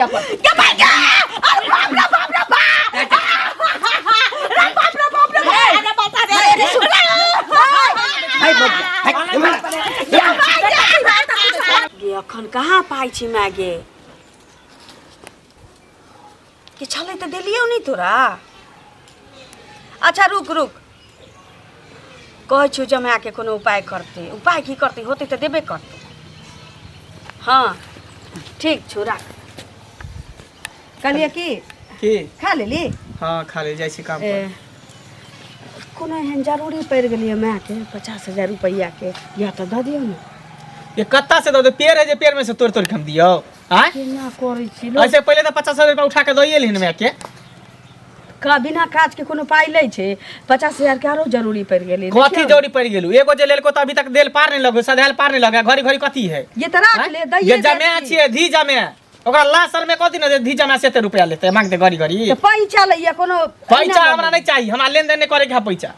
के भाई के अरे बाप रे बाप रे बाप रे बाप रे बाप रे बाप अरे बता रे रे हाय बाप हाय एम्हर गे अखन कहाँ पाइ छी माय गे के छलै तऽ देलियौ नहि तोरा अच्छा रुक रुक कहै छियौ जमाके कोनो उपाय करतै उपाय की करतै होतै तऽ देबे करतै हँ ठीक छौ राख कहलियै की की खा लेली हाँ खा ले जाइ छी काम ए, पर कोनो एहन जरूरी पड़ि गेलियै मायके 50,000 रुपैआके या तऽ दऽ दियौ ने ये कत्ता से दऽ दे पेड़ है जे पेड़ में से तोड़ तोड़ के हम दियौ आँय केना करै छी ऐसे पहिले तऽ 50,000 रुपया उठा के दइए लिहन माय के का बिना काज के कोनो पाइ लै छै 50,000 के आरो जरूरी पड़ि गेलै कथी जरूरी पड़ि गेलू एगो जे लेलको तऽ अभी तक देल पार नहीं लगो सधायल पार नहीं लगे घड़ी घड़ी कथी है ये तऽ राख ले दैये ये जमे छियै धी जमे ओकरा लास्ट साल में कथी ने धी जमा से एते रुपया लेते मांगते घड़ी घड़ी तऽ पैसा लैया कोनो पैसा हमरा नहीं चाहिए हमरा लेन देन नहीं करे के है पैसा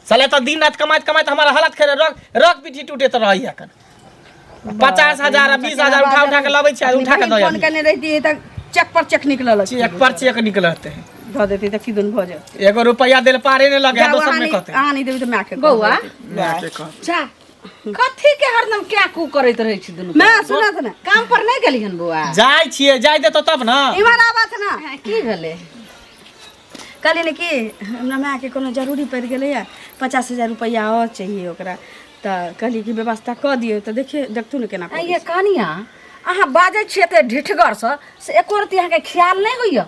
साले तो दिन रात कमाइत कमाइत हमारा हालत खेरे रख रख पीठी टूटे तो रही एखन 50,000 आ 20,000 उठा उठा के लबै छियै उठा के दऽ फोन केने रहितियै तऽ चेक पर चेक निकलल चेक पर चेक निकलते हैं धऽ देती तऽ किदन भऽ जायत एगो रुपया देल पारे नहीं लगे जाउ, दोसर अहाँ में नहि कहते अहाँ नहि देबै तऽ मायके बौआ माय के कहते जा कथी के हरदम क्या कू करैत रहै छी दुनू माय सुनत ने काम पर नहि गेली हन बौआ जाइ छियै जाइ देतो तब ना इम्हर आबत ना हाँ, की भेलै कहलियै ने कि हमरा मायके कोनो जरूरी पड़ि गेलैए 50,000 रुपैआ आओर चाहिए ओकरा तऽ कहलियै कि व्यवस्था कऽ दियौ तऽ देखियै देखथुन ने केना ये कनिया अहाँ बाजै छियै एते ढिठगरसँ से एको रत्ती अहाँके ख्याल नहि होइए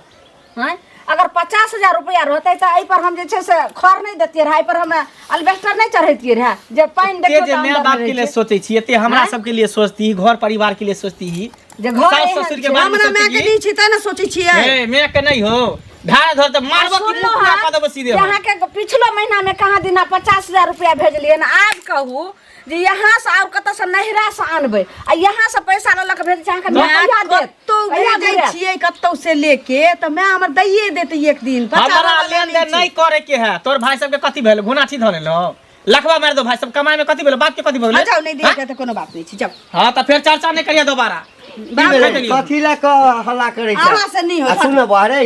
आँय अगर 50,000 रुपैआ रहतै तऽ एहिपर हम जे छै से खर नहि दैतियै रहए एहिपर हम अल्बेस्टर नहि चढ़ैतियै रहए जे पानि ते देखियौ जे तऽ माय अन्दरमे बाप के रहै लिए छै। सोचै छी एते हमरा आँय? सबके लिए सोचती घर परिवार के लिए सोचती ही जे घर सास एहन ससुर के छै। बारे में हमरा मायके सोचती नहि छै तैँ ने सोचै छियै ए माय के नहीं हो ढाई धर तऽ मारबो कि सुनलहुँ मुँह पूरा हँ कऽ देबो सीधे जे हम। अहाँके पिछलो महीना में कहाँ दिना 50,000 रुपया भेजलियै हन आब कहू जे यहाँ से और कतऽ से नैहरा से आनबै आ यहाँ से पैसा लऽ लऽ के भेजै छै अहाँके माय कहिया देत कतौ कहिया भेजै घुरायत? छियै कतौ से लेके तऽ माय हमर दैये देतै एक दिन पचास हमरा वाला लेन नहि देन छै। नहीं करे के है तोर भाई सबके कथी भेल घुना छी धऽ लेलौ लखवा मारि दो भाई सब कमाई में कथी भेल बाप के कथी भेल अच्छा नहीं दिए के तऽ कोनो बात नहीं छै जाओ हाँ तऽ फेर चर्चा नहीं करिए दोबारा की भेलै? कथी लए कऽ हल्ला करै छै अहाँ से नहि होत। आ सुन बा रे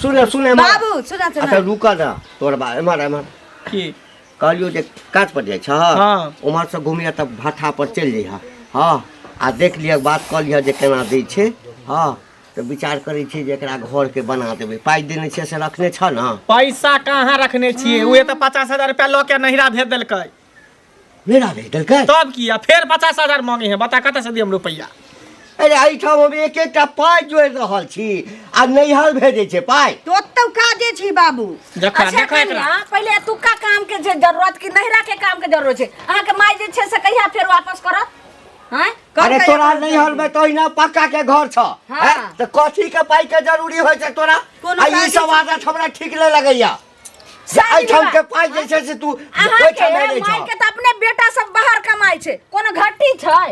सुन सुन एम्हर। बाबू सुना सुना अच्छा रुक ना तोर बा एम्हर एम्हर की कहलियौ जे काज पर जाइ छह हाँ। उम्हर से घुमिया तब भाठा पर चलि जइह हँ आ देख लिह बात कऽ लिह जे केना दै छै हँ तऽ विचार करै छी जे एकरा घरके बना देबै पाइ देने छियै से रखने छह ने पैसा कहाँ रखने छियै उहे तऽ 50,000 रुपया लऽ के नहिरा भेज देलकै मेरा भेज देलकै तब की आ फेर 50,000 मांगे है बता कतऽ से दियम रुपया अरे एहिठाम हम एक एकटा पाइ जोड़ि रहल छी आ नैहर भेजै छै पाइ तो ओतौ काजे छी बाबू देखा अच्छा देखा एकरा कनिया पहिले एतुक्का काम के जे जरूरत कि नैहरा के काम के जरूरत छै अहाँके माय जे छै से कहिया फेर वापस करत आँय अरे तोरा नैहर में तो अहिना पक्का के घर छ हाँ। हैं? तऽ कथी के पाइ के जरूरी होइ छै तोरा कोनो आ ई काजे सब आदत हमरा ठीक नहि लगैया जे सही एहिठाम बात। के पाइ जे छै से तू अहाँके ओहिठाम भेजै माय छह के तऽ अपने बेटा सब बाहर कमाइ छै कोनो घटी छै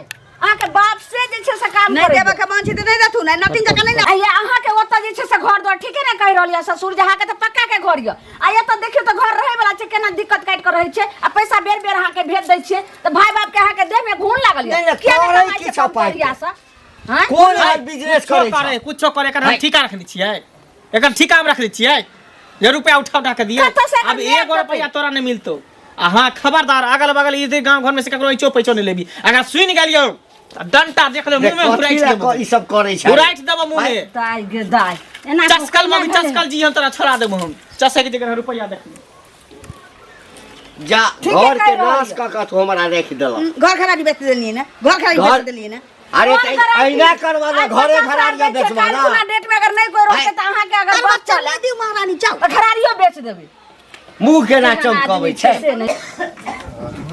अहाँके बाप से जे छै से काम नहि करै देबऽ के मन छै तऽ नहि देथुन नहि नटिन जकाँ नहि ने आ ये अहाँके ओतऽ जे छै से घर द्वार ठीके ने कहि रहल यऽ ससुर जे अहाँके तऽ पक्का के घर यऽ आ एतऽ देखियौ तऽ घर रहै वला छै केना दिक्कत काटि कऽ रहै छै आ पैसा बेर बेर अहाँके भेज दै छियै तऽ भाय बाप के अहाँके देह में घून लागल नहि, यऽ नहि, किया नहि करै कमाइ की छै छौ कम पाइ करिया सँ आँय? कोन आइ बिजनेस कुछो करै करे छह कुछो करे एकर हम ठीका रखने छियै एकर ठीका हम रखने छियै जे रुपया उठा उठा के दिए कतऽ से एकर अब मिलत एगो रुपया तोरा नहीं मिलतो आ हाँ खबरदार अगल बगल इधर गांव घर में से ककरो ऐचो पैचो नहीं लेबी अगर सुन गेलियो तऽ डंटा देख ले मुंह में कथी घुराइट लए देबो ई सब करै छै घुराइट देबो मुंह में दाइ गे दाइ एना चस्कल केना में भेलै? चस्कल जी हम तोरा छोड़ा देबो हम चसक जगह रुपया देख जा ठीके घर कहि के रहल नाश यऽ। कऽ कऽ तू हमरा राखि देलक घर खराबी बेच देलियै ने घर खराबी घर- बेच देलियै ने अरे कोन तऽ गारंटी? अहिना करबा ने आइ घरे 50 घरारिया हजार दै छियै, बेचबा काल्हि ना खुना डेट में अगर नहि कोइ रहतै तऽ अहाँके अगर अरे बच्चा बचल नहि दियौ महारानी जाउ तऽ घरारियो बेच देबै मुँह केना एहन चमकबै आदमी छै से नहि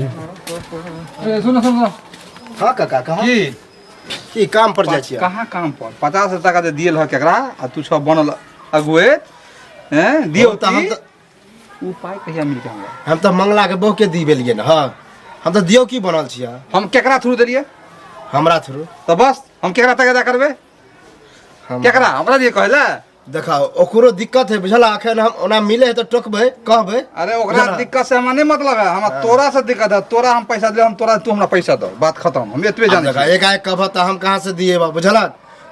अरे सुनो सुनो हाँ काका कहा की की काम पर जाइ छियै कहाँ काम पर 50 टाका जे दियल ह केकरा आ तू सब बनल अगुए हैं दियौ तऽ हम तऽ उ पाइ कहिया मिलतै हमरा हम तऽ मंगला के बहु के दी गेलियै ने हाँ हम तऽ दियौ की बनल छियै हम केकरा थ्रू देलियै हमरा थ्रू तऽ बस हम केकरा तगेदा करबै हम केकरा हमरा दिए कहै लए देखा ओकरो दिक्कत है बुझल अखन हम ओना मिले है तऽ टोकबै कहबै अरे ओकरा बुझल? दिक्कत से हमरा नहीं मतलब है हमरा तोरा से दिक्कत है तोरा हम पैसा दे हम तोरा तू हमरा पैसा दो बात खत्म हम एतबे आब जाने देखा छी एकाएक कहबह तऽ हम कहाँ से दिए बा बुझल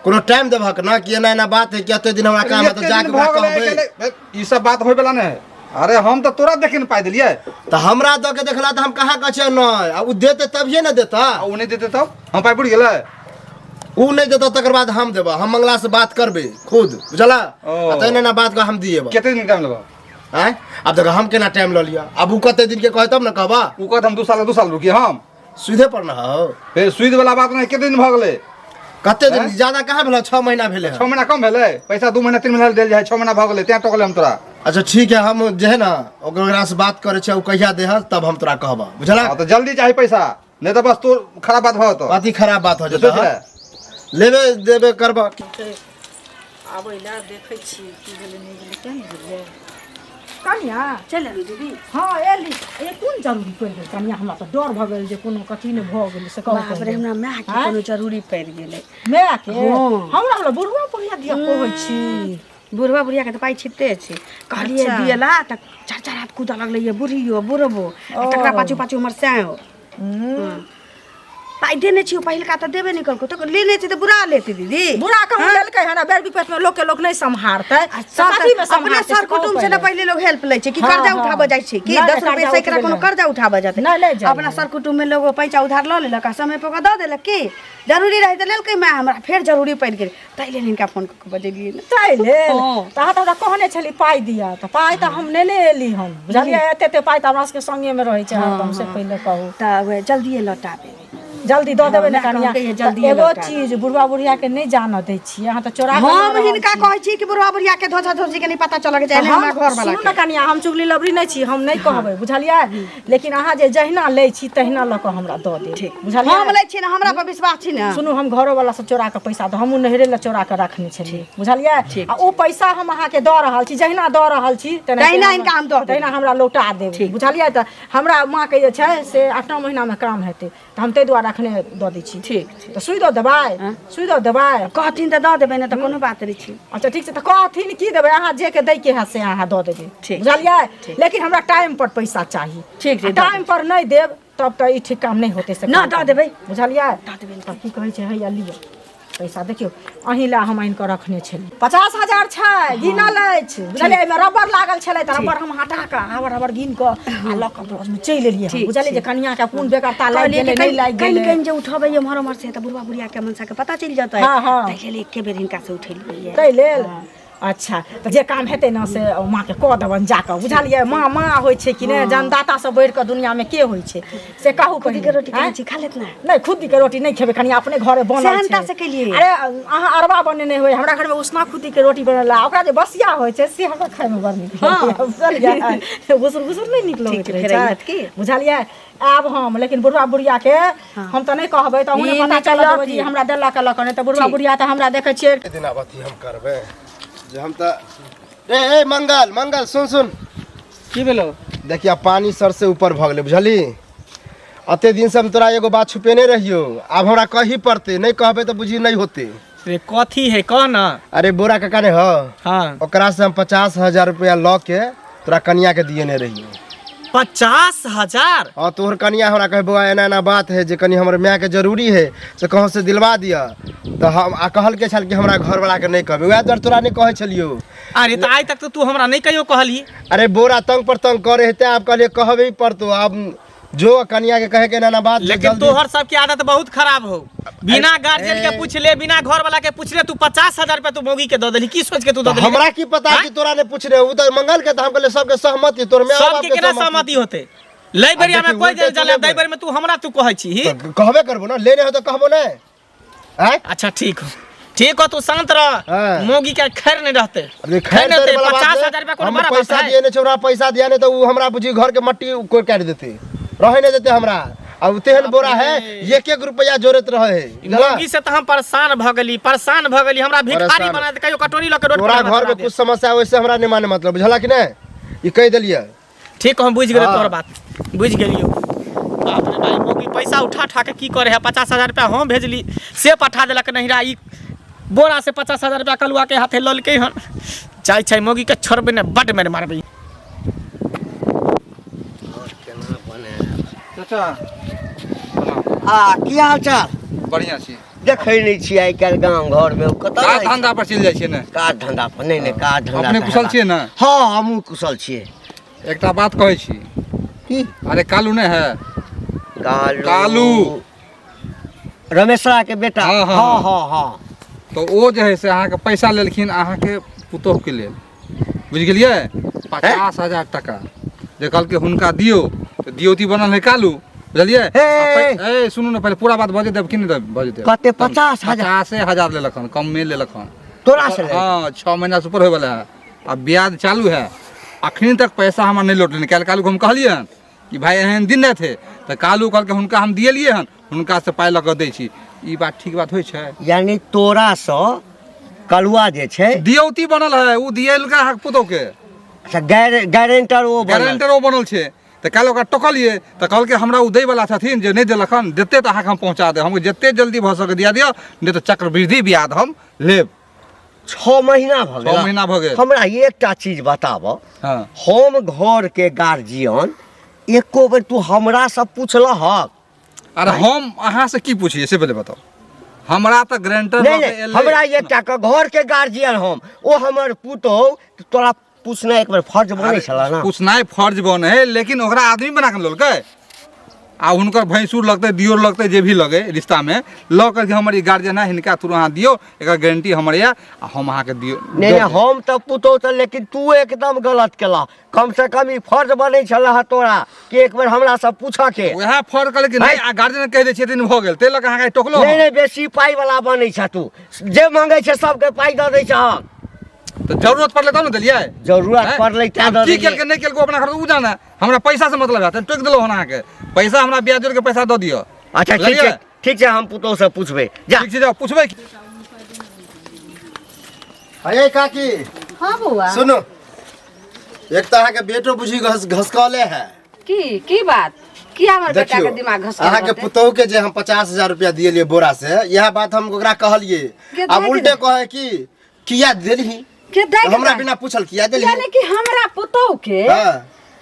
कोनो टाइम देबहक ना कि एना एना बात है कि एते दिन हमरा काम है तऽ एते जाके दिन ओकरा भऽ गेलै, कहबै ई सब बात होय वाला नहि है। अरे हम तऽ तोरा देखे ने पाइ देलियै तऽ हमरा दऽ के देखला तऽ हम कहाँ कहै छियै नहि आ ओ देतै तभिए ने देता आ ओ नहि देतै तब हम पाइ बुड़ि गेलै ओ नहि देतौ तकर बाद हम देबह हम मंगला से बात करबै खुद बुझला ओ। आ तैने ना बात कऽ हम दिएबह कते दिन टाइम लेबह आँय आब देखऽ हम केना टाइम लऽ लिअ आब ओ कते दिन के कहै तब ने कहबा ओ कहत हम 2 साल 2 साल रुकिए हम सुधे पर ना हो फेर सुइद वाला बात नहि कते दिन भऽ गेलै कते दिन ज्यादा कहाँ भेल 6 महीना भेलै 6 महीना कम भेलै पैसा 2 महीना 3 महीना देल जाइ 6 महीना भऽ गेलै तें टोकलै हम तोरा। अच्छा ठीक है, हम जे है ना ओकरा से बात करै छियै, ओ कहिया दे तब हम तोरा कहबा, बुझला? हाँ, तऽ जल्दी चाही पैसा, नहि तऽ बस तोर खराब बात भऽ जेतौ। अति खराब बात हो सोच जेतौ। ले। लेबे देबे करबा। आबै लए देखै छियै की भेलै नहि भेलै, किया नहि गेलियै कनिया? चलि एलहुँ दीदी। हँ एली। ए कोन जरूरी पड़ि गेल कनिया? हमरा तऽ डर भऽ गेल जे कोनो कथी नहि भऽ गेल से कहू। बाप रे, हमरा मायके आँय? कोनो जरूरी पड़ि गेलै। मायके? हँ। हमरा हमरा बुढ़वा बुढ़िया दिया कहै छी। बुढ़वा बुढ़िया के तऽ पाइ छिपते छै। कहलियै दियला तऽ चार चार हाथ कूदऽ लगलै ये बुढ़ियो बुढ़बो आ तकरा पाछू पाछू हमर सैयो। पाइ देने छियौ पहिलका तऽ देबे नहि करको, तऽ लेने छै तऽ बुरा लेतै दीदी। बुढ़ा कहूँ लेलकै हन, बेर विपत में लोक के लोक नहि सम्हारतै। आ सब कथी में तऽ अपने सम्हारतै सर से कहू कुटुम्ब से ने पहिले। पहिले लोग हेल्प लै छै कि हँ, कर्जा हँ। उठाबऽ जाइ छै कि नहि, 10 रुपये कर्जा सैकड़ा उठबै कोनो नहि। कर्जा उठाबऽ जेतै? नहि, नहि जाइ। अपना सर कुटुम्ब में लोग पैसा उधार लऽ लेलक आ समय पर ओकरा दऽ देलक। की जरूरी रहै तऽ लेलकै माय, हमरा फेर जरूरी पड़ि गेल, ताहि लेल हिनका फोन कऽ के बजेलियै ने। ताहि लेल? हँ। तऽ अहाँ तऽ हमरा कहने छली पाइ दिअ, तऽ पाइ तऽ हम नेने एली हन, बुझलियै? एते एते पाइ तऽ हमरा सबके संगेमे रहै छै हरदम, से पहिले कहू। तऽ वएह जल्दिए लौटाबे। जल्दी दऽ देबै ने माय कनिया? कहलकै जे तऽ जल्दिए एगो लौटा। चीज बुढ़वा बुढ़िया के नहि जानऽ दै छियै, अहाँ तऽ चोरा कऽ लऽ हम रहल हिनका छी। कहै छी कि बुढ़वा बुढ़िया के धोझा धोझी के नहि पता चलऽ के चाही हम हमरा घर वाला सुनू ने कनिया, हम चुगली लबरी नहि छी, हम नहि कहबै, बुझलियै? लेकिन अहाँ जे जहिना लै छी तहिना लऽ कऽ हमरा दऽ देब, बुझलियै? हम लै छी ने, हमरा पर विश्वास छी ने। सुनू, हम घरो वाला से चोरा कऽ पैसा दऽ हमहूँ नैहरे लए चोरा कऽ रखने छलियै, बुझलियै? आ ओ पैसा हम अहाँके दऽ रहल छी, जहिना दऽ रहल छी तहिना हिनका हम दऽ देबै। तहिना हमरा लौटा देब, बुझलियै? तऽ हमरा माँके जे छै से 8-9 महीनामे काम हेतै, तऽ हम ताहि दुआरे अखने दऽ दै छी। ठीक। तऽ सुइ दऽ देबै, सुइ दऽ देबै। कहथिन तऽ दऽ देबै, नहि तऽ कोनो बात नहि छै। अच्छा ठीक छै, तऽ कहथिन की देबै, अहाँ जे के दै के है से अहाँ दऽ देबै। ठीक। बुझलियै? लेकिन हमरा टाइम पर पैसा चाही। ठीक छै, दऽ टाइम पर नहि देब तब तऽ ई ठीक काम नहि होतै से ना, कहू। दऽ देबै। बुझलियै? दऽ देबै। तब की कहै छै, हैया लिअ पैसा, देखियौ अहीं लए हम आनि कऽ रखने छलियै। 50,000 छै, गिनल अछि, बुझलियै? एहिमे रबर लागल छलै, तऽ रबर हम हटा कऽ हाबर हाबर गिन कऽ आ लऽ कऽ बसमे चलि एलियै हम, बुझलियै? जे कनियाके कोन बेगरता लागि कहलियै गेलै, कि नहि लागि कनि गेलै। कनि जे उठबै एम्हर ओम्हर से तऽ बुढ़वा बुढ़िया के मनसा के पता चलि जेतै। हँ, हँ। ताहि लेल एके बेर हिनका से उठेलियै। ताहि लेल। अच्छा, तऽ जे काम हेतै ने से माँके कऽ देबनि जाकऽ, बुझलियै? माँ माँ होइ छै कि नहि? जन्मदाता से बढ़ि कऽ दुनियामे के होइ छै से कहू खुदी के पहिने। रोटी आँय? केने छी, खा लेत ना। नहि, खुद्दीके रोटी नहि खेबै कनि, अपने घरे बनल सेहनता छै। से केलियै। अरे अहाँ अरबा बनेने होइ, हमरा घरमे उसना खुद्दीके रोटी बनल आ ओकरा जे बसिया होइ छै से हमरा खायमे बड़ नीक लगैए, बुझलियै? घुसुर घुसुर नहि नीक लगैत छै, रहै फेर छै। अइहत की? बुझलियै? आब हम लेकिन बुढ़वा बुढ़िया के हम तऽ नहि कहबै, तऽ अहूँ ई नहि पता नहि चलत कहलक जे हमरा देलक लऽ कऽ, नहि तऽ बुढ़वा बुढ़िया तऽ हमरा देखै छियै। दिन आब अथी हम करबै जे हम तऽ रे ए मंगल, मंगल, सुन सुन। की भेलो? देखिया, पानी सर से ऊपर भऽ गेलै, बुझली? अते दिन से हम तोरा एगो बात छुपेने रहियो, आब हमरा कही पड़तै, नहि कहबै तऽ बुझी नहि होतै। रे कथी है, कह ना। अरे बोरा काका ने ह ओकरा से हम 50,000 रुपया लऽ के तोरा कनिया के दिएने रहियो। 50,000? हाँ, तोहर कनिया हमरा कहे, बौआ एना एना बात है जे कनि हमर माय के जरूरी है से कहूँ से दिलवा दिअ, तऽ हम आ कहलके छल कि हमरा घरवला के नहि कहबै, वएह दुआरे तोरा नहि कहै छलियौ। अरे तऽ आइ तक तऽ तू हमरा नहि कहियो कहली। अरे बोरा तंग पर तंग करे हेतै, आब कहलियै कहबे ही पड़तो, आब जो कनिया के कहे के एना एना बात छै, लेकिन जल्दी। तोहर सबके आदत बहुत खराब हो, बिना गार्जियन के पूछले, बिना घर वाला के पूछले तू 50,000 रुपया तू मौगी के दऽ देली। की सोच के तू दऽ देली? हमरा की पता आँय? कि तोरा नहि पूछने, उ तऽ मंगल के, तऽ हम कहलियै सबके सहमति, तोर माय बाप सबके के केना सहमति होते? लै बेरिया में देखी, कोई उल्टे दे जले चलेबै। दै बेर में तू हमरा तू कहै छी। तऽ कहबे करबो ना, लेने हो तऽ कहबो नहि आँय? अच्छा ठीक हो, ठीक हो, तू शांत रह। मौगी के खैर नहीं रहते। अरे खैर नहीं तेरे रहते। वाला बात पचास नहीं। हजार रुपया कोनो हम बड़ा बात पैसा है? दिए नहीं छै, हमरा पैसा दिया नहीं तऽ उ हमरा बुझी घर के मट्टी कोइ काटि देते, रहे नहीं देते हमरा। आ उ तेहन बोरा है, एक एक रुपया जोड़ैत रहे है, बुझला? मौगी से तऽ हम परेशान भऽ गेली, परेशान भऽ गेली। हमरा भिखारी परेशान। बना दे, कहियो कटोरी लऽ के रोड पर तोरा हमरा घर चढ़ा में दे। कुछ समस्या वैसे हमरा नहीं माने मतलब, बुझला कि नहीं? ई कहि देलियै। ठीक, हम बुझि गेलियै। तोहर बात बुझि गेलियौ। बाप रे भाई, मौगी पैसा उठा उठा के की करे है? 50,000 रुपया हम भेजली से पठा देलक नहिरा। ई बोरा से 50,000 रुपया कलुआ के हाथे ललकै हन। जाइ छै मौगी के छोड़बै ने, बड मेर मारबै। चाचा। आ की हाल चाल? बढ़िआँ छी। देखै नहि छियै आइ काल्हि गाम घरमे ओ कतऽ काज रहै छै? धंधा पर चलि जाइ छियै ने काज धंधा पर नहि नहि काज धंधा अपने तऽ कुशल हेबाक। छियै ने हँ हमहूँ कुशल छियै एकटा बात कहै छी की अरे कालू नहि है कालू कालू। रमेशरा के बेटा हाँ, हाँ, हाँ हाँ हाँ तऽ ओ जे है से अहाँके पैसा लेलखिन अहाँके पुतोहके लेल बुझि गेलियै 50,000 टाका जे कहलकै हुनका दियौ तऽ दियौती बनल है कालू बुझलियै हे! आ ए सुनू ने पहिले पूरा बात बजे देब कि नहि देब बजे देब कते 50,000? 50,000 लेलक हन कम लेलक हन तोरा से लेलक? हाँ 6 महीना से ऊपर होयवला है आ ब्याज चालू है अखन तक पैसा हमरा नहि लौटलै काल्हि कालूके हम कहलियै हन कि भाई एहन दिन नहि थे तऽ कालू कहलकै हुनका हम दिएलियै हन हुनका से पाइ लऽ कऽ दै छी ई बात ठीक बात होइ छै यानी तोरासँ कलुआ जे छै दियौती बनल है ओ दिएलका अहाँके पुतोहके अच्छा गारंटर ओ बनल गारंटर ओ बनल छै तऽ काल्हि ओकरा टोकलियै तऽ कहलकै हमरा ओ दैवला छथिन जे नहि देलक हन जते तऽ अहाँके हम पहुँचा देब हम जते जल्दी भऽ सकै दिया दिअ नहि तऽ चक्रवृद्धि ब्याज हम लेब 6 महीना भऽ गेल 6 महीना भऽ गेल। हमरा एकटा चीज बताबऽ हँ हम घरके गार्जियन एको बेर तू हमरासँ पुछलहक अरे हम अहाँ से की पूछिए से पहले बताओ हमरा तऽ ग्रेंटर नहीं नहीं हमरा एकटा के घर के गार्जियन हम ओ हमर पुतोह तोरा पूछना एक बेर फर्ज बनै छला ना पूछनाइ फर्ज बनै है लेकिन ओकरा आदमी बना के लेलकै आ हुनकर भैंसुर लगतै दियोर लगतै जे भी लगे रिश्तामे लऽ करके हमर ई गार्जियन है हिनका थ्रू अहाँ दियौ एकर गारंटी हमर यऽ आ हम अहाँके दियौ नहीं नहीं हम तऽ पुतोह तऽ लेकिन तू एकदम गलत केला कम से कम ई फर्ज बनै छला हा तोरा कि एक बेर हमरा से पूछऽ के वएह फर्ज कहलै कि नहि आ गार्जियन कहि दै छियै दिन भऽ गेल ताहि लऽ कऽ अहाँके टोकलहुँ नहीं नहीं बेसी पाई वाला बनै छ तू जे मांगै छै सबके पाई दऽ दै छहक तऽ जरूरत पड़लै तब ने देलियै जरूरत हैं? पड़लै तैं आब दऽ की देलियै। केलकै नहि केलकै ओ अपना घर ओ जाने हमरा पैसा से मतलब है टोकि देलहुँ हन अहाँके पैसा हमरा ब्याज जोड़ के पैसा दऽ दिअ अच्छा ठीक छै बुझलियै? ठीक छै हम पुतोह से पूछबै जा ठीक छै जाउ पुछबै की? अरे काकी हाँ बौआ सुनू एक तऽ अहाँके बेटो बुझी घस घसकले है की की बात किया हमर बेटा देखियौ के दिमाग घसकल अहाँके रहतै? पुतोहु के जे हम 50,000 रुपया दिएलियै बोरा से इएह बात हम ओकरा कहलियै के आब दए उल्टे देबै? कहे कि किया देलही के दए के हमरा दए? बिना पूछल किया देलही यानी कि हमरा पुतोहु के हाँ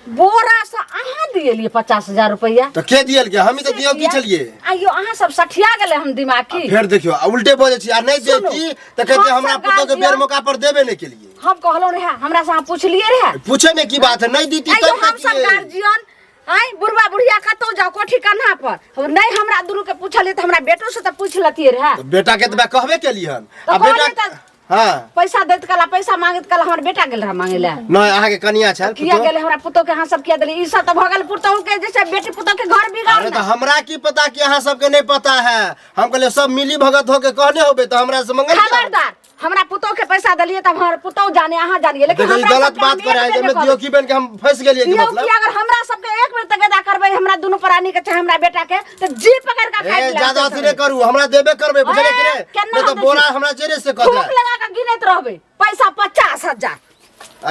बोरा से अहाँ दिएलियै 50,000 रुपया तऽ के दियल के हम ही तऽ दियौ की छलियै आइयो अहाँ सब सठिया गेलै हम दिमाग की फेर देखियौ आ उल्टे बजै छी आ नहि सुनू, देती तऽ कहते हम हमरा सब पुतोह के बेर गार्जियन- मौका पर देबे नहि केलियै हम कहलहुँ रहे हमरा से अहाँ पुछलियै रहे पूछे में की बात है नहीं दीती आइयो तब हम सब कहिए। गार्जियन आइ बुढ़वा बुढ़िया कतौ जाओ कोठी कन्हा पर हम नहीं हमरा दुनू के पूछलियै तऽ हमरा बेटो से तऽ पूछ लतियै रहे तो बेटा के तो मैं कहबे केली हन तऽ आ बेटा कहलियै तऽ- हाँ पैसा दैत कला पैसा मांगैत कला हमर बेटा गेल रहे मांगे लए नहीं अहाँ के कनिया छल किया पुतोह। गेलै हमरा पुतोह के अहाँ सब किया देलियै ई सब तऽ भऽ गेल पुतोह के जैसे बेटी पुतोह के घर अरे बिगाड़ना तो हमरा की पता कि अहाँ सबके नहीं पता है हम कहले सब मिली भगत होके कहने होबे तो हमरा से मंगल खबरदार हमरा पुतोह के पैसा देलियै तब हमर पुतोह जाने अहाँ जानिए लेकिन देखो ई हमरा गलत सबके हम बात करे एक है बेर एमे नहि दियो की बन के हम फंस गेलिए की कहबै। मतलब कि अगर हमरा सबके एक बेर तगेदा करबै हमरा दुनू प्राणी के चाहे हमरा बेटा के तऽ जी पकड़ के ए खाइ ज्यादा अथी नहीं करू हमरा देबे करबे बुझले कि नहीं केना नहीं तो हम बोरा देखी? हमरा जेरे से कह थूक दे लगा के गिनैत रहबै पैसा 50,000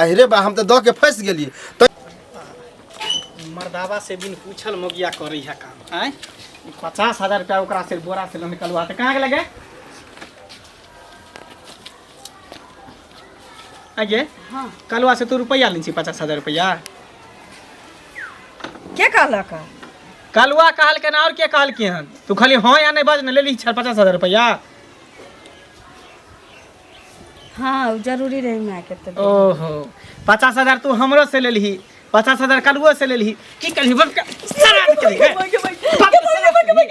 अरे बा हम तो द के फंस गेलिए तो मर्दावा से बिन पूछल मोगिया करै है काम आँय 50,000 रुपया ओकरा से बोरा से निकलवा तऽ कहाँ गेलै गे आगे हाँ। कलुआ से तू रुपया लै छी 50,000 रुपया के कहलक कलुआ कहलकै हन आओर के कहलकै हन तू खाली हाँ या नहि बाज ने लेली 50,000 रुपया हाँ उ जरूरी रहे माय के तऽ ओहो 50,000 तू हमरो से लेलही 50,000 कलुओ से लेलही की करही बोल के सराद करही गे? बाप के सराद करही?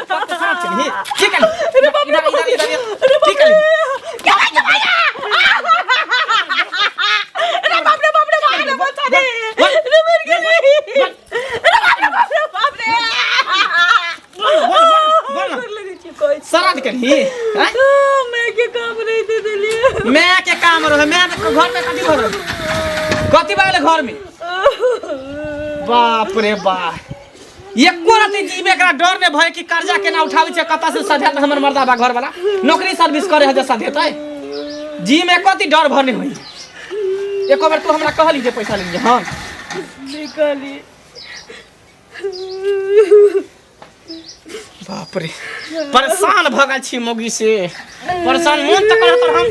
बाप के सराद करही? की करही इधर इधर इधर इधर। की करही बोल ना। सराद करही हैं? मैं के काम नहीं दे देलिए मैं के काम रहे मैं के घर में कथी भर कथी भऽ गेलै घर में बाप रे बाप एको रति जीव एकरा डर नहि भय कि कर्जा केना उठाबै छै कतऽ से सधेत हमर मर्दाबा घर वाला नौकरी सर्विस करे है जे सधेतै जी में कथी डर भर नहि होइ एको बेर तू हमरा कहली जे पैसा लेलियै हँ निकाली बाप रे परेशान भऽ गेल छी मौगी से परेशान मोन तऽ करत हम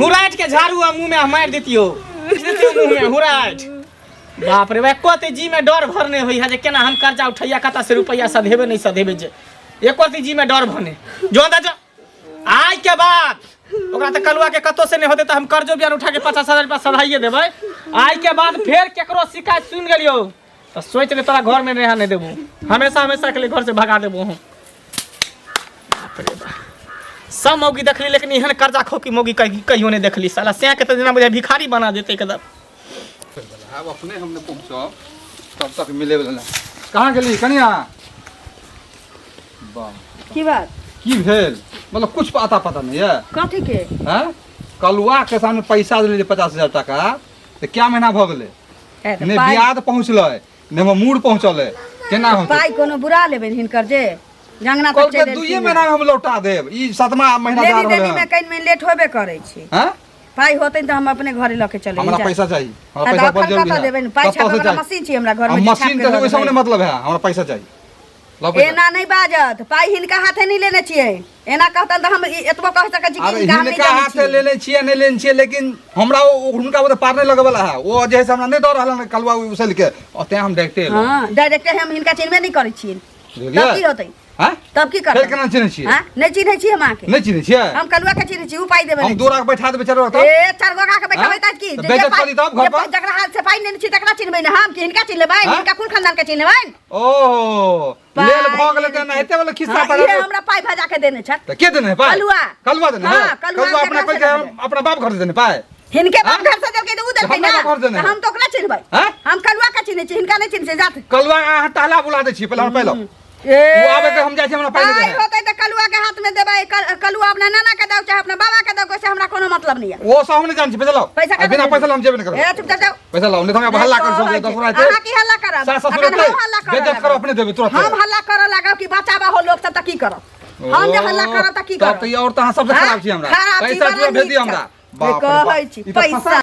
हुराइट के झाड़ू आ मुँह में मारि दितियो दितियो मुँह में हुराइट बाप रे एको ते जी में डर भरने होइ है जे केना हम कर्जा उठैया कतऽ से रुपैआ सधेबे नहि सधेबे जे एको ते जी में डर भरने जो अंदर जो आइ के बाद ओकरा तऽ कलुआ के कतौ से नहि होतै तऽ हम कर्जो बियान उठा के 50,000 रुपया सधाइए देबै। आइ के बाद फेर केकरो शिकायत सुनि गेलियौ तऽ सोचि ले तोरा घर में रह नहि देबो, हमेशा हमेशा के लिए घर से भगा देबो हम। बाप रे बाप, सब मौगी देखली लेकिन एहन कर्जा खोकी मौगी कहियो नहि देखली। साला सैं के तऽ जेना बुझाइ भिखारी बना देतै एकदम। आब अपने हम नहि पहुँचब तब तक मिले वाला नहि। कहाँ गेली कनिया? वाह, की बात? की भेल? मतलब कुछ पता पता नहीं है कथी के? हैं? कलुआ के सामने पैसा दिले 50,000 टाका तऽ क्या महीना भऽ गेलै? ए, तऽ ने पाइ ब्याज पहुँचलै ने हमर मूड़ पहुँचलै, केना होतै? पाइ कोनो बुरा लेबै हिनकर जे जंगना तक कहलकै चलि 2 एलखिन। महीना में हम लौटा देब, ई 7वां महीना जा लेनी रहल देनी में है। कनि मनि लेट होबे करै छै। हैं? पाइ होतै तऽ हम अपने घरे लऽ के चलि हमरा जायब। पैसा चाहिए, हमरा आ तऽ पैसा बड़ एखन जरूरी कतऽ है। देबै? पाइ कतऽ से छापै वला चाही? मशीन छै हमरा घरमे आ जे मशीन छापि तऽ के ओहि दऽ सबमे देबै। मतलब है, हमरा पैसा चाहिए। लाउ पैसा। एना नहि बाजत, पाइ हिनका हाथे नहि लेने छियै। एना कहतन तऽ हम एतबो कहि सकै छी कि अरे हिनका हम नहि हिनका जानै हाथे छियै। लेने छियै नहि लेने छियै, लेकिन हमरा हुनका ओतऽ पार नहि लगेवला है। ओ जे है से हमरा नहि दऽ रहल हन कलुआ उसल के, और तें हम डायरेक्टे एलहुँ। हँ, डायरेक्टे हम हिनका चिन्हबे नहि करै छियै। बुझलियै? तब की होतै? हैं? तब की करतै? फेर केना चिन्है छियै? हँ, नहि चिन्है छी हम अहाँके। नहि चिन्है छियै? हम कलुआ के चिन्है छी, उ पाइ देबै हम नहि। दू लाख बैठा देबै चारू तब। ए, चारि गोगा के बैठाबै हँ? तऽ की? तऽ जे बेइज्जत पाइ- करी तब घर जे पर? जकरा हाथ से पाइ नेने छी तकरा चिन्हबै ने हम, कि हिनका चिन्ह लेबै? हँ? हिनका कुल खानदान के चिन्ह लेबै? ओहो, लेल भऽ गेलै तऽ एनाहिते वाला खिस्सा हँ, पर इहे हमरा पाइ भजा के देने छथि। तऽ के देने है पाइ? कलुआ। कलुआ देने है? हँ, कलुआ कलुआ अपना जकरा कोई से के देने। अपना बाप घर से देने पाइ? हिनके बाप हँ? घर से देलकै तऽ उ देलकै हमरा ना। बाप घर देने तऽ है। हम तऽ ओकरा चिन्हबै। हँ? हम कलुआ के चिन्है छी, हिनका नहि चिन्है छी, जात। कलुआ अहाँ टहला बुला दै छियै, पहिले हमरा पाइ लाउ। ए, ओ आबे के हम जाइ छी, हमरा पाइ नहि पाइ देने है। होतै तऽ कलुआ के हाथ में देबै, कलुआ अपना नाना के दौ चाहे अपना बाबा के दौ, ओइसे हमरा कोनो मतलब नहीं है। ओ सब हम नहि जानै छी, पैसा लाउ। पैसा आ बिना पैसा लाउ हम जेबे नहि करबै। ए, चुपचाप जाउ। पैसा लाउ, नहि तऽ हम हल्ला कर सकै दस गोरा अहाँ की हल्ला करब? सास ससुर अखन एतै, हम हल्ला करऽ बेइज्जत लागब। करब, अपने देबै तुरंत। हम हल्ला करऽ लागब कि बचाबा हो लोक सब तऽ की करब? हम जे हल्ला करब तऽ की तब करब? तऽ ई और तऽ अहाँ सबसँ हाँ? खराब छी हमरा। खराब छी, पैसा बड़ा तुरंत भेज नीक दिअ हमरा। छै। बाप रे बाप। कहै छी ई तऽ पैसा।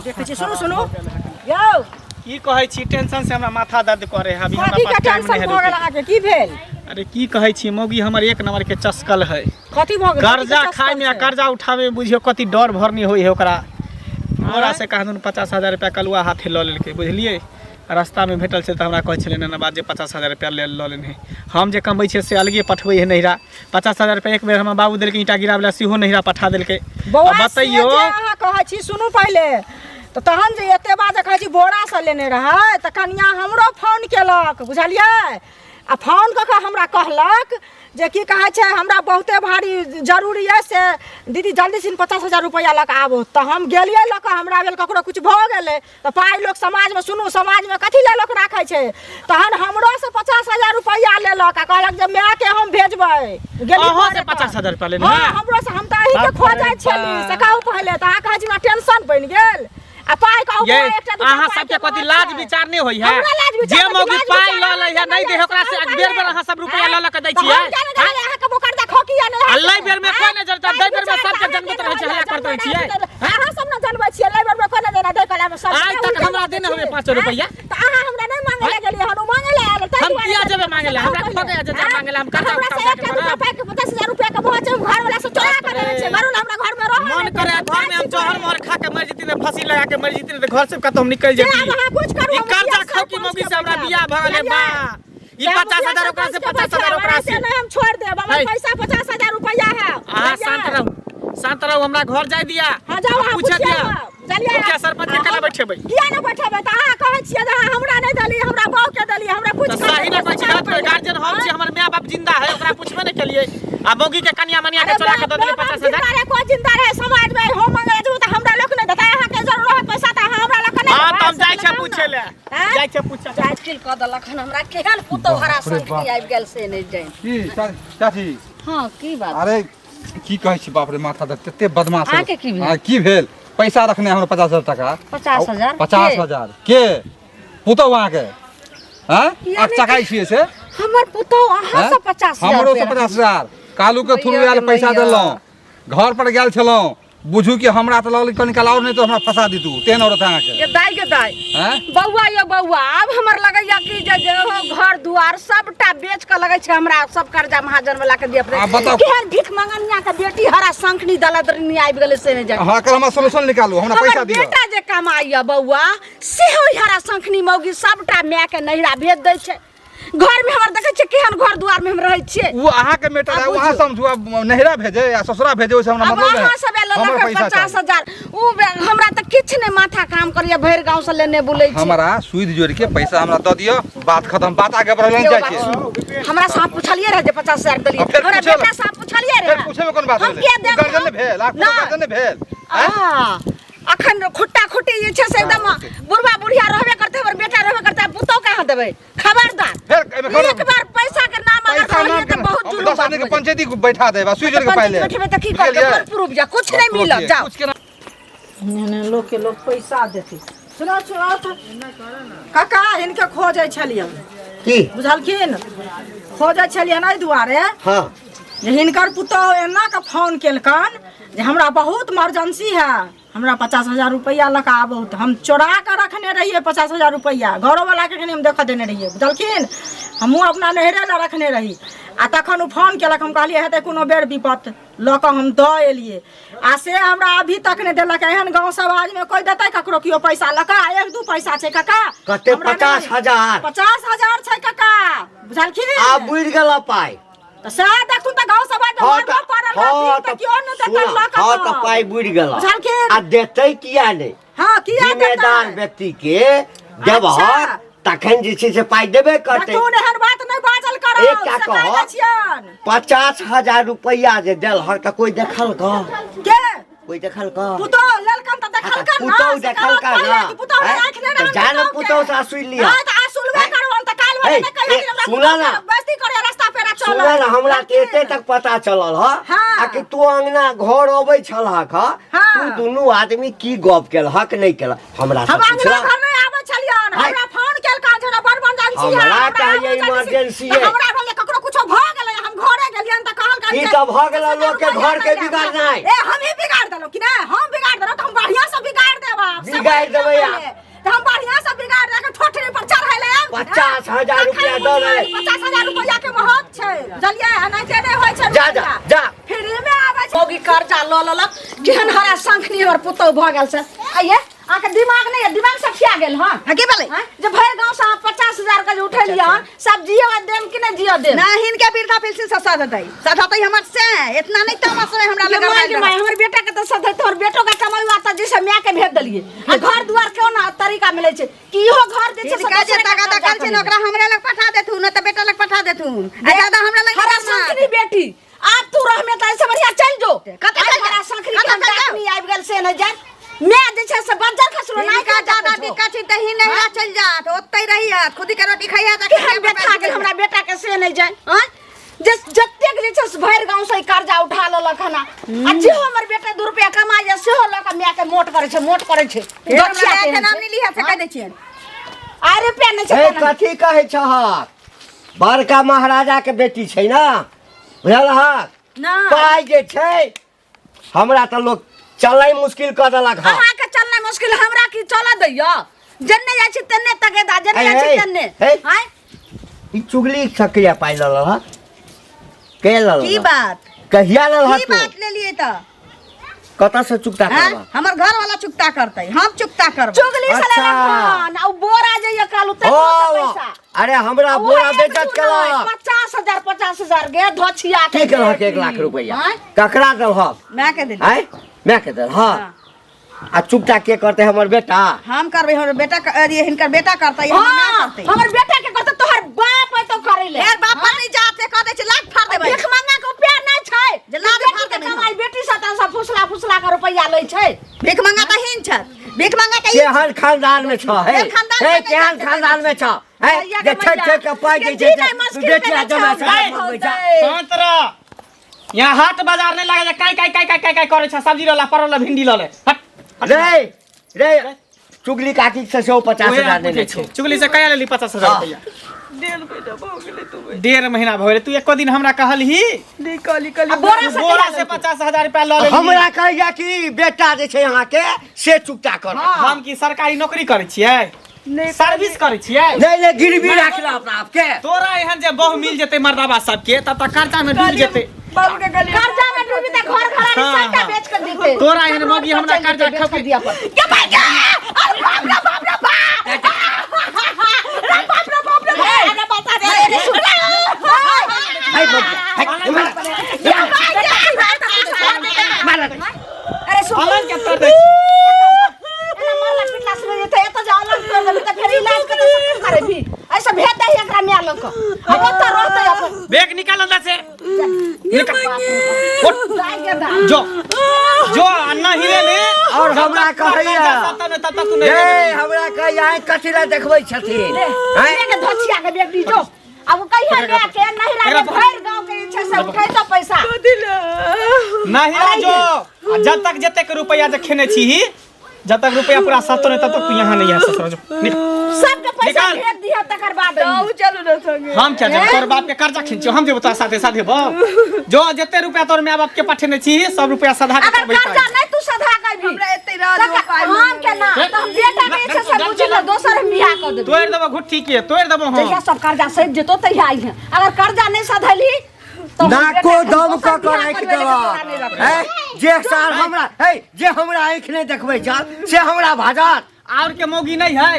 देखै छी, सुनू सुनू यौ, की कहै छी, टेंशन से हमरा माथा दर्द करे है अभी। हमरा कथी के पास टाइम टेंशन नहीं है भऽ गेल रुकै। अहाँके? की भेल? अरे की कहै छी, मौगी हमर एक नंबर के चस्कल है। कथी भऽ गेल? कर्जा खाय में आ कर्जा उठावे में बुझियो कथी डर भरनी होई है ओकरा। बोरा से कहाँ दुनू 50,000 रुपया कलुआ हाथे लऽ लेलकै, बुझलियै? रास्ता में भेटल छै तऽ हमरा कहै छलै नैना बात जे 50,000 रुपया ले लऽ लेने। हम जे कमबै छियै से अलगे पठबै है नैहरा। 50,000 रुपया एक बेर हमर बाबू देलकै ईंटा गिराबै लए, सेहो नैहरा पठा देलकै। बौआ आ बतैयो से जे अहाँ कहै छी, सुनू पहिले तऽ तहन जे एते बात जे कहै छी बोरासँ लेने रहै तऽ कनिया हमरो फोन केलक, बुझलियै? आ फोन कऽ कऽ हमरा कहलक जे की कहै छै, हमरा बहुते भारी जरूरी अइ, से दीदी जल्दी सिन 50,000 रुपैआ लऽ कऽ आबू। तऽ हम गेलियै लऽ कऽ, हमरा भेल ककरो किछु भऽ गेलै तऽ पाइ लोक समाजमे, सुनू, समाजमे कथी लए लोक राखै छै? तहन हमरोसँ 50,000 रुपैआ लेलक आ कहलक जे मायके हम भेजबै। गेली अहाँ से घरे पर। 50,000 रुपैआ लेने हँ, है? हमरोसँ। हम तऽ अहीँके बाप खोजै रे छली, बाप। से कहू पहिले तऽ अहाँ कहै छी हमरा टेंशन बनि गेल आ पाइ कहू ये बौआ, एकटा दूटा अहाँ पाइ सबके के कथी बात लाज छै। विचार नहि होइ है? हमरा लाज विचार जे कथी? मौगी लाज पाइ विचार लऽ लै है अहाँके नहि दै है, ओकरा से अहाँके बेर बेर अहाँ सब रुपैआ लऽ लऽ के दै तऽ छियै? हम किया नहि देबै? अहाँके बोकरदा खोकी या नहि आ है? लै बेर में कोइ नहि जरता, दै बेर में विचार सबके तऽ जनबैत रहै छै, हल्ला करैत रहै छियै। अहाँ सब ने जनबै छियै, लै बेर में कोइ नहि देना दै कला में सब आइ तक हमरा देने होबे 5 रुपैआ। तऽ अहाँ हमरा नहि मांगे लए गेलियै हन, ओ मांगे लए आयल ताहि हम दुआरे किया जेबै मांगे लए? हमरा कहू खोके पहिले। जे जा मांगे लए, हम कर्जा हमरा से उठा एकटा के दूटा मरब। पाइ के 50,000 रुपआ के भऽ छै, हम घर वाला से चोरा के देने छियै, घर वाला हमरा घर में रहऽ मन नहि करे देत। घर में हम जहर मोहर खा के मर जेती, ने फंसी लगा के मर जेती, ने घर से कतौ हम निकल जे जेती। आब अहाँ कुछ करू, ई हम कर्जा मुखिया खाऊ की सरपंच मौगी के से हमरा बैठायब। बियाह भऽ गेलै बा। ई जे हम 50,000 मुखिया ओकरा से सरपंच के 50,000 ओकरा बैठायब, से। ऐसे नहि हम छोड़ि देब, हमर है। पैसा 50,000 रुपआ है। अहाँ शांत रहू, शांत रहू, हमरा घर जाय दिया। हाँ जाउ अहाँ पूछे पूछियौ दिया। ने, बुझलियै? मुखिया सरपंच के केना बैठेबै? किया नहि बैठेबै? तऽ अहाँ कहै छियै जे अहाँ हमरा नहि देलियै, हमरा बहू के देलियै, हमरा पूछि तऽ कऽ सही ने कहै छी, गलत कहै? गार्जियन हम छी, हमर माय बाप जिंदा है, ओकरा पुछबे नहि केलियै आ मौगी के कनिया मनिया के अरे चोरा के दऽ देलियै बाप 50,000। जिंदा रहे, कोइ जिंदा रहे समाज में, हम मंगले जेबै तऽ हमरा लोक नहि देतै। अहाँके जरूर रहत पैसा तऽ अहाँ हमरा लग नहि हाँ देबै। तऽ हम जाइ से छियै लगाउ पूछे ने। लए, आँय? जाइ छियै पूछे। मुश्किल कऽ देलक हन हमरा, केहन पुतोह हरा बाप रे संगती बाप। आबि गेल से नहि जानि। की चाची? हँ, की बात? अरे की कहै छी, बाप रे माथा दर्द, तते बदमाश है। अहाँके की भेल? हाँ, की भेल? पैसा रखने हमरा 50,000 टाका। 50,000? पचास के? हजार के पुतहु अहाँके? हाँ, चकाइ छियै से हमर पुतोह अहाँ हैं? से 50,000 हमरो से रुपया 50,000 कालू के थ्रू मैया आयल गे पैसा मैया। देलहुँ, घर पर गेल छलहुँ, बुझू कि हमरा तऽ लगल कनि काल आओर नहि तऽ हमरा फंसा दितू, तेहन औरत अहाँके। गे दाइ, गे दाइ। हैं? बौआ यौ बौआ, आब हमर लगैया कि जे जे हो घर दुआर सबटा बेच के लगै छै हमरा सब कर्जा महाजन वाला के दिए पड़ै। आब बताउ। केहन भीख मंगनिया के बेटी हरा शंखनी दलदरनी आबि गेलै से नहि जानि। अहाँ एकर हमरा सोल्यूशन निकालू, हमरा पैसा हमर दिअ। बेटा जे कमाइया बौआ, सेहो हरा शंखनी मौगी सबटा माय के नैहरा भेज दै छै। घर में हमर देखै छियै केहन घर दुआर में हम रहै छियै। ओ अहाँके मैटर है, आब अहाँ समझू, आब नैहरा भेजे या ससुरा भेजे ओहिसँ हमरा अब मतलब अहाँ सब नहि। एलो हमर लऽ पैसा पचास चाही। हजार उ हमरा तऽ किछु नहि माथा काम करैया, भरि गाँव से लेने बुलै छी। हमरा सुइद जोड़ि के पैसा हमरा दऽ दिअ, बात खत्म, बात आगे बढ़ल नहि जाइ छै। हमरा साहब पुछलियै रहै जे 50,000 देलियै, आ फेर हमरा पूछे बेटा साहब पुछलियै रहै। फेर पूछेमे कोन बात हम भेलै? किया देब? गार्जियन नहि भेल, आ कोनो नहि। गार्जियन नहि भेल। आँय? आ, अखन खुट्टा खुट्टी जे छै से एकदम बुढ़वा बुढ़िया रहबे करतै, हमर बेटा रहबे करतै, आब पुतहु कहाँ देबै? खबरदार, फेर एहिमे खबर- एक बार पैसा के नाम अगर पैसा कहलियै नाम तऽ के बहुत हम जुलुम 10 बात आदमी के भऽ जायत। पंचायती बैठा देब आ सुइ जोड़ि के पाइ लेब। बैठेबै तऽ की करबै? बुझलियै? कोन प्रूफ या कुछ नहि मिलत, जाओ। कुछ के ना- एहने लोक के लोक पैसा देते। सुनो सुनो तऽ काका, हिनके खोजै छलियन। की? बुझलखिन, खोजै छलियन एहि दुआरे हाँ जे हिनकर पुतोहु एना के फोन केलकन जे हमरा बहुत इमरजेंसी है, हमरा 50,000 रुपैआ लऽ कऽ आबू। तऽ हम चोरा कऽ रखने रहियै 50,000 रुपैआ, घरोवलाके कनि हम देखऽ देने रहियै, बुझलखिन, हमहूँ अपना नैहरे लए रखने रही। आ तखन ओ फोन केलक, हम कहलियै हेतै कोनो बेर विपत, लऽ कऽ हम दऽ एलियै आ से हमरा अभी तक नहि देलक। एहन गाँव समाजमे कोइ देतै ककरो केओ पैसा लऽ कऽ? एक दू पैसा छै काका। कते? हमरा नहि- 50,000? 50,000 छै काका, बुझलखिन। आब बुझि गेल पाइ। तऽ सएह देखू तऽ गाँव समाजमे हाँ मरबो पड़ल रहथिन तऽ केओ नहि देतै लऽ कऽ। हाँ तऽ पाइ बुड़ि गेल। बुझलखिन? आ देतै किया नहि? हाँ, किया जिम्मेदार देतै? व्यक्ति के देबहक अच्छा। तखन जे छै से पाइ देबे करतै। देखू, एहन बात नहि बाजल करू, एकटा से कहि कहऽ। दै छियनि। 50,000 रुपैआ जे देलहक तऽ कोइ देखलक? के? कोइ देखलक? पुतोहु लेलकन तऽ देखलकन ना। पुतोहु से देखलकन कहलक ना। पहिले कि पुतोहु हैं? राखि लेने तऽ रहन जा ने पुतोहुके। पुतोहु से असुलि लिअ। हाँ, तऽ असुलबे हैं? करबन तऽ काल्हि हे, भने नहि कहियो हे, कि हमरा सुनऽ पुतोहु ना। बेइज्जती करे रास्ता पेरा चलल। सुनऽ ने, हमरा के एते तक पता चलल ह हाँ। आ कि तू अंगना घर अबै छलहक ह, हाँ। तू दुनू आदमी की गप केलहक नहि केलहक हमरा हम से अंगना पुछलक। घर नहि आबै छलियन। हाय। हमरा फोन केलकन जे हमरा बड़ इमरजेंसी है, हमरा हमरा चाहिए आबू जल्दी से। इमरजेंसी तऽ है। हमरा भेल जे ककरो कुछो भऽ गेलै, हम घरे गेलियन तऽ कहलकन ई जे तऽ भऽ गेलै 50,000 लोकके रुपैआ घरके लऽ ले। बिगाड़नाइ। ए, हमही बिगाड़ देलहुँ कि नहि? हम बिगाड़ देलहुँ तऽ हम बढ़िआँ से बिगाड़ देब आब। सब बिगाड़ि देबै आब। पहिले। तऽ हम बढ़िआँ से बिगाड़ दे के ठोठरी पर चढ़ै लए आयब। 50,000 रुपैआ दऽ देबै। 50,000 रुपैआ के महत्व छै, बुझलियै? एनाहिते नहि होइ छै। जा जा रुपैआ। जा। फ्री मे आबै छै। मौगी कर्जा लऽ लेलक, केहन हरा शंखनी हमर पुतहु भऽ गेल छै। आइये अहाँके दिमाग नहि यऽ? दिमाग सब खिया गेल हँ? हाँ, की भेलै? आँय? जे भरि गाँव से अहाँ 50,000 के जे उठेलियै हन, सब जियो देम कि नहि जियो देम? ना, हिनके वृद्धा पेंशन से सधतै, सधतै हमर से इतना नहीं तमाशा है हमरा ये लग। माय गे माय, हमर बेटा के तऽ सधै, तोहर बेटो के कमाई तऽ जैसे माय के भेज देलियै आ घर दुआर केना तरीका मिलै छै कि इहो घर जे छै से हिनका जे दोसरे के तगादा कब्जा कल छै करी। ने, ओकरा हमरा लग पठा देथुन, नहि तऽ बेटा लग पठा देथुन, आ ज्यादा हमरा लग हरा नहि करना। शंखनी बेटी, आब तू रहमे तऽ ऐसे बढ़िया चल जो। कतऽ आइ चलि हरा जाउ? शंखनी कतऽ के चलि जाउ? डाकनी आबि गेल से नहि जान मैं जे छै से बज्जर खसलो नहि। हिनका ज्यादा दिक्कत छै तऽ ही नहिरा चलि जात, ओतै रहियत, खुद के रोटी खइयत आ केहन खटिया पर बेथा बैठ गेल हमरा बेटा के से नहि जान। आँय, जे जतेक जे छै से भरि गाँव से ई कर्जा उठा लेलक हन आ जेहो हमर बेटा 2 रुपया कमाइए सेहो लऽ कऽ मायके मोट करै छै, मोट करै छै। फेर हमरा गछिया मायके केहन नाम छै? नहि लिहऽ, से कहि दै छियनि। आ रुपया नहि छै हे तेना। कथी कहै छहक? बड़का महाराजा के बेटी छै ने, बुझलहक? ना। पाइ जे छै हमरा तऽ लोक चलनाइ मुश्किल कऽ देलक हँ। अहाँके चलनाइ मुश्किल, हमरा की चलऽ दैया? जेन्ने जाइ छी तेन्ने तगेदा, जेन्ने हे, जाइ छी हे, तेन्ने। हे। आँय? ई चुगली सकैया पाइ लऽ लेलहक के लऽ की लेलहक? बात? कहिया लेलहक की तू? बात लेलियै तऽ? कतऽ से चुकता हैं? करबह? हमर घर वाला चुकता करतै, हम चुकता करबै? चुगली से अच्छा। लेलक हन आ उ बोरा जे ये कालू ओ तकरो से पैसा। अरे हमरा आ बोरा उहे एक बेचत दू नहि, केलक। 50,000 50,000 गे धोछिया के की केलहक? बेटी। 1 लाख रुपैआ आँय? ककरा देलहक? माय के देली। आँय, माय के देलहक? आ चुकता के करतै? हमर बेटा? हम करबै, हमर बेटा अरे हिनकर बेटा करतै, हमर माय हाँ, करतै। हमर बेटा के करतै, तोहर बाप है तो करै ले। फेर बाप पर नहीं जात से कह दै छै, लाख फाड़ देबै। भीख मांगा के उपाय नहि छै जे लाज बेटी फाड़ के देबै हम। कमाई बेटी से तऽ सब फुसला फुसला के रुपैआ लै छै। भीख मंगा तऽ हीन छथि, भीख मंगा तऽ हीन। केहन खानदान में छ हे? केहन खानदान हे में नहि केहन जाइत खानदान में छ हे भैया जे के ठक मैया, ठक के पाइ के दै छै जी नहि मुश्किल बेटिया केने जमा छौ, से भाई मंगबै छै। होतै। शांत रह, यहाँ हाट बाजार नहीं लागे, काई काई काई काई काई काई करे छै, सब्जी लला परवल भिंडी लले। हट हट। रे रे, चुगली काकी से सेहो 50,000 ओहे हम लेने पूछै छै। छियौ। चुगली से कहिया लेली 50,000 हाँ। रुपैआ? 1.5 महीना भऽ गेलै, तू एको दिन हमरा कहलही? आ बोरा से बोरा कहिया से 50,000 रुपया लऽ लेली। हमरा कहैया कि बेटा जे छै अहाँके से चुकता कर। हम की सरकारी नौकरी करै छियै? सर्विस करै छियै? नहीं नहीं, गिरवी राख ला अपना आपके। तोरा एहन जे बहु मिल जेतै मर्दाबा सबके तब तक कर्जा में डूब जेतै। कर्जा में डूबी तऽ घर घरारी हाँ, सबटा हाँ। बेच के जीते। तोरा एहन मौगी हमरा कर्जा बेच के खपी दिया पड़तै। गे भाई गे! अरे बाप रे बाप रे बाप! अरे बाप रे बाप रे बाप! अरे बता दे। के तोड़ दै छी। एना मरला पिटला से जेतै एतऽ जे अलग कर देबी तऽ फेर इलाज कतऽ से तू करेबी ऐसे भेज दही एकरा माय लग कऽ अब ओतऽ रहतै अपन बैग निकाल अंदर से निकाल उठ। दाइ के दाइ जो जो आ नहीं रे ने और हमरा जब तक कहैया। तब तक तब तक तू नहीं ए रे हमरा कहैया आँखि कथी लए देखबै छथिन आँय? के धोछिया के बेटी जो अब कहिया माय के नहिरा के भरि गाँव के जे छै से उठेतौ पैसा नहीं रे जो आ जब तक जते के रुपया जे खेने छी जब तक रुपया पूरा सतो नहीं तब तक तू यहाँ नहीं आ ससुर जो निकल। सबके पैसा निकाल। भेज दिह तकर बाद तू चलू ना संगे हम क्या जब तोर बाप के कर्जा खींचो हम जेबो तोरा साथे साथे बो जो जते रुपया तोर माय बाप के पठेने छी सब रुपया सधा के अगर तब कर्जा पाइ। नहीं तू सधा करबी हमरा एते रह दो पाइ हम केना तऽ हम बेटा के जे छै से बुझी ने दोसर हम बियाह कऽ देबै तोड़ देबो घुट्ठी के तोड़ देबो हम जहिया सब कर्जा सधि जेतौ तहिया अइहे अगर कर्जा नहीं सधलही तऽ हम नाको बेटा के दम दोसर कऽ कऽ बियाह राखि करबै, लेकिन तोरा नहि देलक रखबौ। हैं? जे सार हमरा हे जे हमरा आँखि नहि देखबै छल से हमरा भाजत और के मौगी नहीं है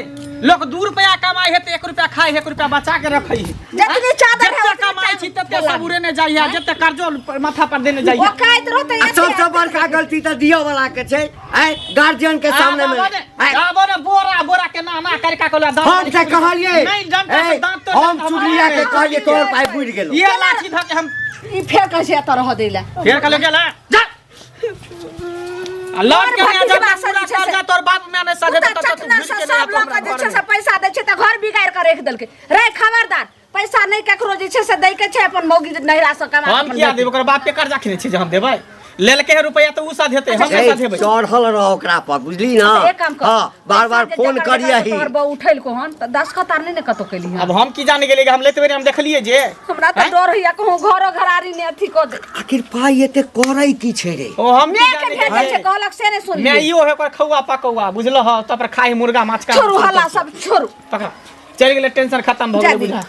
लोग 2 रुपया कमाई है तो 1 रुपया खाए है 1 रुपया बचा के रखै है जतनी चादर है जते उतनी कमाई छी चादर तते सब उड़ेने जाइ है जते कर्जो माथा पर देने जाइ है औकात रहतै आ सबसँ बड़का गलती तऽ दिअ वाला के छै आँय गार्जियन के सामने मे आँय, आबो ने बोरा बोरा के ना ना करका कोला दांत हम से कहलिए नहीं डंटा से ए, दांत तोड़ हम चुगलिया के कहलिए तोहर पाइ बुझि गेलो ये लाठी धऽ के हम ई फेर कहै छै एतऽ रहऽ दै लए फेर कहले गेला जा आ लौट के तोहर आ जा भतीजवा पूरा सब जे छै से- कर्जा तोर बाप में नहीं सधे कुत्ता तब तक तू चटना घुरि से के सब नहीं लऽ कऽ जे छै से पैसा दै छै तऽ घर बिगाड़ि कऽ राखि देलकै रे खबरदार पैसा नहि ककरो जे छै से दै के छै अपन मौगी नहिरा से कमा कऽ हम अपन किया बेटी। देब ओकर बाप के कर्जा खेने छी जे हम देबै लेलके है रुपया तऽ उ सधेतै हम नहि ए, सधेबै चढ़ल रह ओकरा पर बुझली ना अच्छा, एक काम कर हाँ बार बार पैसा जे फोन जकर करियही जकर तोहर बहू उठेलको हन तऽ दस्तखत आर नहि ने कतौ केली हन अब हम की जाने गेलियै हम लेते बेरी हम देखलियै जे हमरा तऽ डर होइया कहूँ घरो घरारी ने अथी कऽ दे आखिर पाइ एते करै की छै रे ओ हम की माय के जाने भेजै छै गेलियै कहलक से नहि मैं सुनलियै इहो है ओकर खौआ पकौआ बुझलो ह तब पर खाइ मुर्गा माछ का छोड़ू हल्ला सब छोड़ू पकड़ चलि गेलै टेंशन खत्म भऽ जा गेलै दी। बुझा